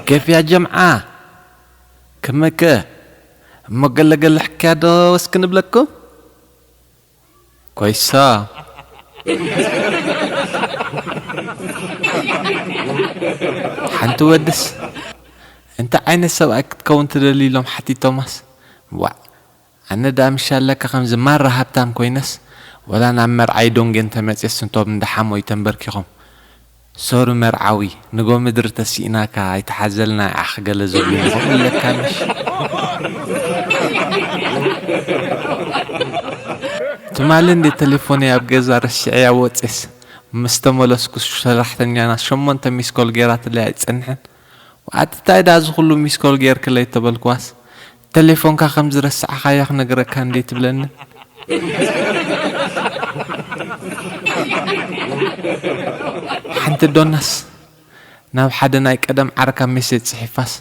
كيف يا جمعة؟ كمك؟ እሞ ገለገለ ሕክያ ዶ እስኪ ንብለኩም? ኮይሳ ሓንቲ ወድስ፣ እንታይ ዓይነት ሰብኣይ ክትከውን ትደሊ ኢሎም ሓቲቶማስ፣ ዋዕ፣ ኣነ ደኣ ምሻለካ ከምዚ ማራ ሃብታም ኮይነስ፣ ወላ ናብ መርዓይ ዶንጌ እንተመፅየስ እንቶም እንዳ ሓሞይ ተንበርኪኾም ሶሪ መርዓዊ፣ ንጎ ምድሪ ተሲእናካ ኣይትሓዘልና ይዓኽ ገለ ዝብሉ ይኾኑ ኣለካ ምሽ? ትማሊ እንዴ ተሌፎነይ ኣብ ገዛ ረሲዐያ ወፅየስ፣ ምስ ተመለስኩ ሰራሕተኛና ሸሞንተ ሚስኮል ጌራትለይ ኣይትፀንሕን። ኣቲ ታይ ዳ እዚ ኩሉ ሚስኮል ጌርክለይ ተበልክዋስ፣ ተሌፎንካ ከም ዝረሳዕኻያ ክነግረካ እንዴ ትብለኒ? ሓንቲ ዶናስ ናብ ሓደ ናይ ቀደም ዓርካ ሜሴጅ ጽሒፋስ፣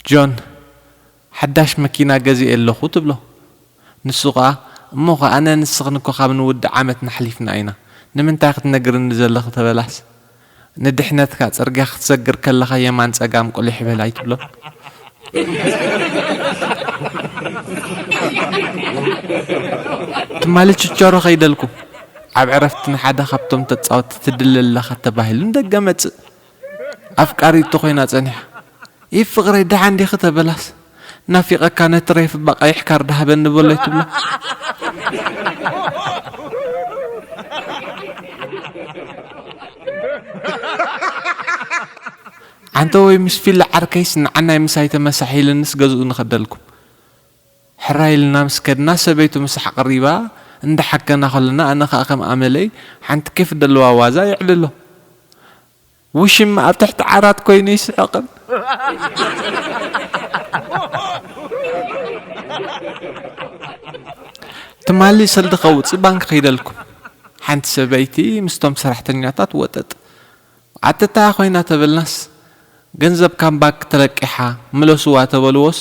ጆን፣ ሓዳሽ መኪና ገዚኤ ኣለኹ ትብሎ። ንሱ ኸኣ፣ እሞ ኸኣ ኣነ ንስኽን እኮ ካብ ንውድእ ዓመት ናሕሊፍና ኢና። ንምንታይ ክትነግርኒ ዘለኺ ተበላስ፣ ንድሕነትካ ጽርግያ ክትሰግር ከለኻ የማን ጸጋም ቁሊሕ በል ኣይትብሎን። ትማሊ ችቸሮ ከይደልኩ ኣብ ዕረፍቲ ንሓደ ካብቶም ተጻወትቲ ትድለ ኣለኻ ተባሂሉ ንደገ መጽእ። ኣፍቃሪቱ ኮይና ጸኒሓ። "ኢፍ ፍቕረይ ደሓን ዲኺ?" ተበላስ። "ናፊቐካ ነቲ ሬፍ እባ ቀይሕ ካርድ ሃበኒ" በሎ ኣይትብሎ። ኣንተ ወይ ምስ ፊላ ዓርከይስ ንዓናይ ምሳይ ተመሳሒልንስ ገዝኡ ንኸደልኩም። ሕራይ ኢልና ምስ ከድና ሰበይቱ ምሳሕ ቀሪባ እንዳሓከና ከለና ኣነ ኸኣ ከም ኣመለይ ሓንቲ ኬፍ ደለዋ ዋዛ የዕልሎ። ውሽማ ኣብ ትሕቲ ዓራት ኮይኑ ይስሕቕን። ትማሊ ሰልዲ ከውጽእ ባንክ ከይደልኩም ሓንቲ ሰበይቲ ምስቶም ሰራሕተኛታት ወጠጥ። ኣተታ ኮይና ተበልናስ፣ ገንዘብ ካብ ባንክ ተለቂሓ ምለስዋ ተበልዎስ፣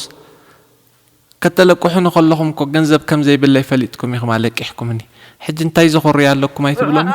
ከተለቅሑኒ ከለኹም እኮ ገንዘብ ከም ዘይብለይ ፈሊጥኩም ኢኹም ኣለቂሕኩምኒ። ሕጂ እንታይ ዘኾርያ ኣለኩም ኣይትብሎምን?